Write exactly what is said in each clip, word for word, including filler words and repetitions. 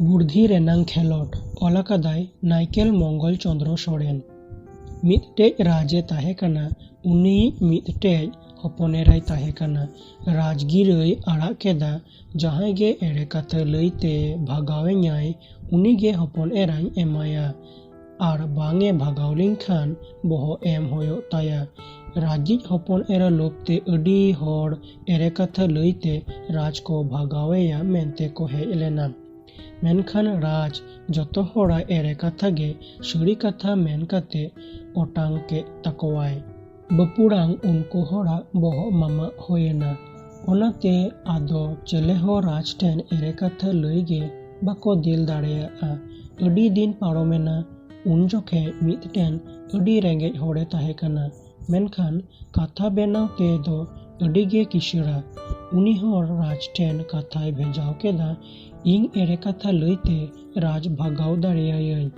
ᱵᱩᱫᱷᱤ ᱨᱮᱱᱟᱝ ᱠᱷᱮᱞᱳᱰ᱾ ᱚᱞ ᱟᱠᱟᱫᱟᱭ ᱱᱟᱭᱠᱮᱞ ᱢᱚᱝᱜᱚᱞ ᱪᱚᱸᱫᱽᱨᱚ ᱥᱚᱨᱮᱱ᱾ ᱢᱤᱫᱴᱮᱡ ᱨᱟᱡᱽ ᱮ ᱛᱟᱦᱮᱸ ᱠᱟᱱᱟ᱾ ᱩᱱᱤᱭᱤᱡ ᱢᱤᱫᱴᱮᱡ ᱦᱚᱯᱚᱱ ᱮᱨᱟᱭ ᱛᱟᱦᱮᱸ ᱠᱟᱱᱟ᱾ ᱨᱟᱡᱽ ᱜᱤᱨᱟᱹᱭ ᱟᱲᱟᱜ ᱠᱮᱫᱟ᱾ ᱡᱟᱦᱟᱸᱭ ᱜᱮ ᱮᱲᱮ ᱠᱟᱛᱷᱟ ᱞᱟᱹᱭᱛᱮ ᱵᱷᱟᱜᱟᱣᱮᱧᱟᱭ, ᱩᱱᱤᱜᱮ ᱦᱚᱯᱚᱱ ᱮᱨᱟᱧ ᱮᱢᱟᱭᱟ᱾ ᱟᱨ ᱵᱟᱝ ᱮ ᱵᱷᱟᱜᱟᱣ ᱞᱤᱧ ᱠᱷᱟᱱ ᱵᱚᱦᱚᱜ ᱮᱢ ᱦᱩᱭᱩᱜ ᱛᱟᱭᱟ᱾ ᱨᱟᱡᱤᱡ ᱦᱚᱯᱚᱱ ᱮᱨᱟ ᱞᱳᱵᱷ ᱛᱮ ᱟᱹᱰᱤ ᱦᱚᱲ ᱮᱲᱮ ᱠᱟᱛᱷᱟ ᱞᱟᱹᱭᱛᱮ ᱨᱟᱡᱽ ᱠᱚ ᱵᱷᱟᱜᱟᱣᱮᱭᱟ ᱢᱮᱱᱛᱮ ᱠᱚ ᱦᱮᱡ ᱞᱮᱱᱟ᱾ ᱢᱮᱱᱠᱷᱟᱱ ᱨᱟᱡᱽ ᱡᱚᱛᱚ ᱦᱚᱲᱟᱜ ᱮᱲᱮ ᱠᱟᱛᱷᱟ ᱜᱮ ᱥᱟᱹᱨᱤ ᱠᱟᱛᱷᱟ ᱢᱮᱱ ᱠᱟᱛᱮ ᱚᱴᱟᱝ ᱠᱮᱫ ᱛᱟᱠᱚᱣᱟᱭ᱾ ᱵᱟᱹᱯᱩᱲᱟᱝ ᱩᱱᱠᱩ ᱦᱚᱲᱟᱜ ᱵᱚᱦᱚᱜ ᱢᱟᱢᱟᱜ ᱦᱩᱭᱮᱱᱟ᱾ ᱚᱱᱟᱛᱮ ᱟᱫᱚ ᱪᱮᱞᱮ ᱦᱚᱸ ᱨᱟᱡᱽ ᱴᱷᱮᱱ ᱮᱲᱮ ᱠᱟᱛᱷᱟ ᱞᱟᱹᱭ ᱜᱮ ᱵᱟᱠᱚ ᱫᱤᱞ ᱫᱟᱲᱮᱭᱟᱜᱼᱟ᱾ ᱟᱹᱰᱤ ᱫᱤᱱ ᱯᱟᱨᱚᱢᱮᱱᱟ᱾ ᱩᱱ ᱡᱚᱠᱷᱮᱡ ᱢᱤᱫᱴᱮᱱ ᱟᱹᱰᱤ ᱨᱮᱸᱜᱮᱡ ᱦᱚᱲᱮ ᱛᱟᱦᱮᱸ ᱠᱟᱱᱟ, ᱢᱮᱱᱠᱷᱟᱱ ᱠᱟᱛᱷᱟ ᱵᱮᱱᱟᱣ ᱛᱮ ᱫᱚ ᱟᱹᱰᱤ ᱜᱮ ᱠᱤᱥᱟᱹᱬᱟ᱾ ᱩᱱᱤ ᱦᱚᱲ ᱨᱟᱡᱽ ᱴᱷᱮᱱ ᱠᱟᱛᱷᱟᱭ ᱵᱷᱮᱡᱟᱣ ᱠᱮᱫᱟ, "ᱤᱧ ᱮᱲᱮ ᱠᱟᱛᱷᱟ ᱞᱟᱹᱭᱛᱮ ᱨᱟᱡᱽ ᱵᱷᱟᱜᱟᱣ ᱫᱟᱲᱮᱭᱟᱭᱟᱹᱧ?"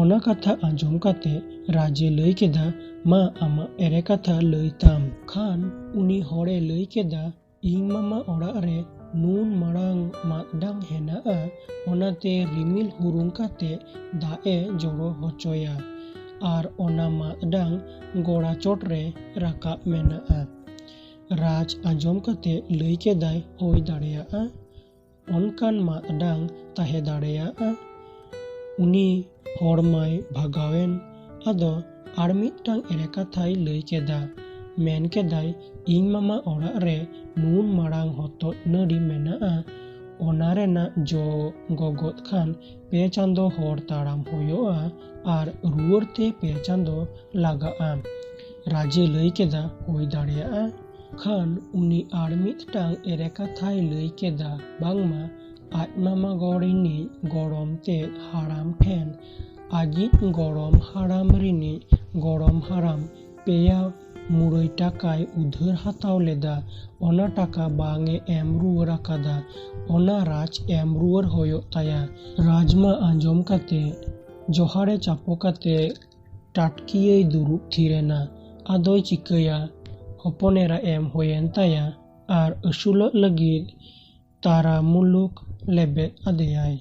ᱚᱱᱟ ᱠᱟᱛᱷᱟ ᱟᱸᱡᱚᱢ ᱠᱟᱛᱮ ᱨᱟᱡᱽ ᱮ ᱞᱟᱹᱭ ᱠᱮᱫᱟ, "ᱢᱟ, ᱟᱢᱟᱜ ᱮᱲᱮ ᱠᱟᱛᱷᱟ ᱞᱟᱹᱭ ᱛᱟᱢ᱾ ᱠᱷᱟᱱ ᱩᱱᱤ ᱦᱚᱲᱮ ᱞᱟᱹᱭ ᱠᱮᱫᱟ, ᱤᱧ ᱢᱟᱢᱟ ᱚᱲᱟᱜ ᱨᱮ ᱱᱩᱱ ᱢᱟᱨᱟᱝ ᱢᱟᱫ ᱰᱟᱝ ᱦᱮᱱᱟᱜᱼᱟ, ᱚᱱᱟᱛᱮ ᱨᱤᱢᱤᱞ ᱦᱩᱨᱩᱝ ᱠᱟᱛᱮ ᱫᱟᱜ ᱮ ᱡᱚᱨᱚ ᱦᱚᱪᱚᱭᱟ᱾ ᱟᱨ ᱚᱱᱟ ᱢᱟᱫ ᱰᱟᱝ ᱜᱚᱲᱟ ᱪᱚᱴ ᱨᱮ ᱨᱟᱠᱟᱵ ᱢᱮᱱᱟᱜᱼᱟ᱾" ᱨᱟᱡᱽ ᱟᱸᱡᱚᱢ ᱠᱟᱛᱮ ᱞᱟᱹᱭ ᱠᱮᱫᱟᱭ, "ᱦᱩᱭ ᱫᱟᱲᱮᱭᱟᱜᱼᱟ, ᱚᱱᱠᱟᱱ ᱢᱟᱫ ᱰᱟᱝ ᱛᱟᱦᱮᱸ ᱫᱟᱲᱮᱭᱟᱜᱼᱟ?" ᱩᱱᱤ ᱦᱚᱲ ᱢᱟᱭ ᱵᱷᱟᱜᱟᱣᱮᱱ᱾ ᱟᱫᱚ ᱟᱨ ᱢᱤᱫᱴᱟᱝ ᱮᱲᱮ ᱠᱟᱛᱷᱟᱭ ᱞᱟᱹᱭ ᱠᱮᱫᱟ᱾ ᱢᱮᱱ ᱠᱮᱫᱟᱭ, "ᱤᱧ ᱢᱟᱢᱟ ᱚᱲᱟᱜ ᱨᱮ ᱱᱩᱱ ᱢᱟᱨᱟᱝ ᱦᱚᱛᱚᱫ ᱱᱟᱹᱲᱤ ᱢᱮᱱᱟᱜᱼᱟ, ᱚᱱᱟ ᱨᱮᱱᱟᱜ ᱡᱚ ᱜᱚᱜᱚᱫ ᱠᱷᱟᱱ ᱯᱮ ᱪᱟᱸᱫᱚ ᱦᱚᱨ ᱛᱟᱲᱟᱢ ᱦᱩᱭᱩᱜᱼᱟ ᱟᱨ ᱨᱩᱣᱟᱹᱲ ᱛᱮ ᱯᱮ ᱪᱟᱸᱫᱚ ᱞᱟᱜᱟᱜᱼᱟ᱾" ᱨᱟᱡᱮ ᱞᱟᱹᱭ ᱠᱮᱫᱟ, "ᱦᱩᱭ ᱫᱟᱲᱮᱭᱟᱜᱼᱟ?" ᱠᱷᱟᱱ ᱩᱱᱤ ᱟᱨ ᱢᱤᱫᱴᱟᱝ ᱮᱲᱮ ᱠᱟᱛᱷᱟᱭ ᱞᱟᱹᱭ ᱠᱮᱫᱟ, ᱵᱟᱝᱢᱟ ᱟᱡ ᱢᱟᱢᱟ ᱜᱚ ᱨᱤᱱᱤᱡ ᱜᱚᱲᱚᱢ ᱛᱮᱫ ᱦᱟᱲᱟᱢ ᱴᱷᱮᱱ ᱟᱡᱤᱡ ᱜᱚᱲᱚᱢ ᱦᱟᱲᱟᱢ ᱨᱤᱱᱤᱡ ᱜᱚᱲᱚᱢ ᱦᱟᱲᱟᱢ ᱯᱮᱭᱟ ᱢᱩᱨᱟᱹᱭ ᱴᱟᱠᱟᱭ ᱩᱫᱷᱟᱹᱨ ᱦᱟᱛᱟᱣ ᱞᱮᱫᱟ, ᱚᱱᱟ ᱴᱟᱠᱟ ᱵᱟᱝ ᱮ ᱮᱢ ᱨᱩᱣᱟᱹᱲ ᱟᱠᱟᱫᱟ, ᱚᱱᱟ ᱨᱟᱡᱽ ᱮᱢ ᱨᱩᱣᱟᱹᱲ ᱦᱩᱭᱩᱜ ᱛᱟᱭᱟ᱾ ᱨᱟᱡᱽ ᱢᱟ ᱟᱸᱡᱚᱢ ᱠᱟᱛᱮ ᱡᱚᱦᱟᱨᱮ ᱪᱟᱯᱚ ᱠᱟᱛᱮ ᱴᱟᱴᱠᱤᱭᱟᱹᱭ ᱫᱩᱲᱩᱵ ᱛᱷᱤᱨ ᱮᱱᱟ᱾ ᱟᱫᱚᱭ ᱪᱤᱠᱟᱹᱭᱟ? ᱦᱚᱯᱚᱱ ᱮᱨᱟ ᱮᱢ ᱦᱩᱭᱮᱱ ᱛᱟᱭᱟ ᱟᱨ ᱟᱹᱥᱩᱞᱚᱜ ᱞᱟᱹᱜᱤᱫ ᱛᱟᱨᱟ ᱢᱩᱞᱩᱠ ᱞᱮᱵᱮᱫ ᱟᱫᱮᱭᱟᱭ᱾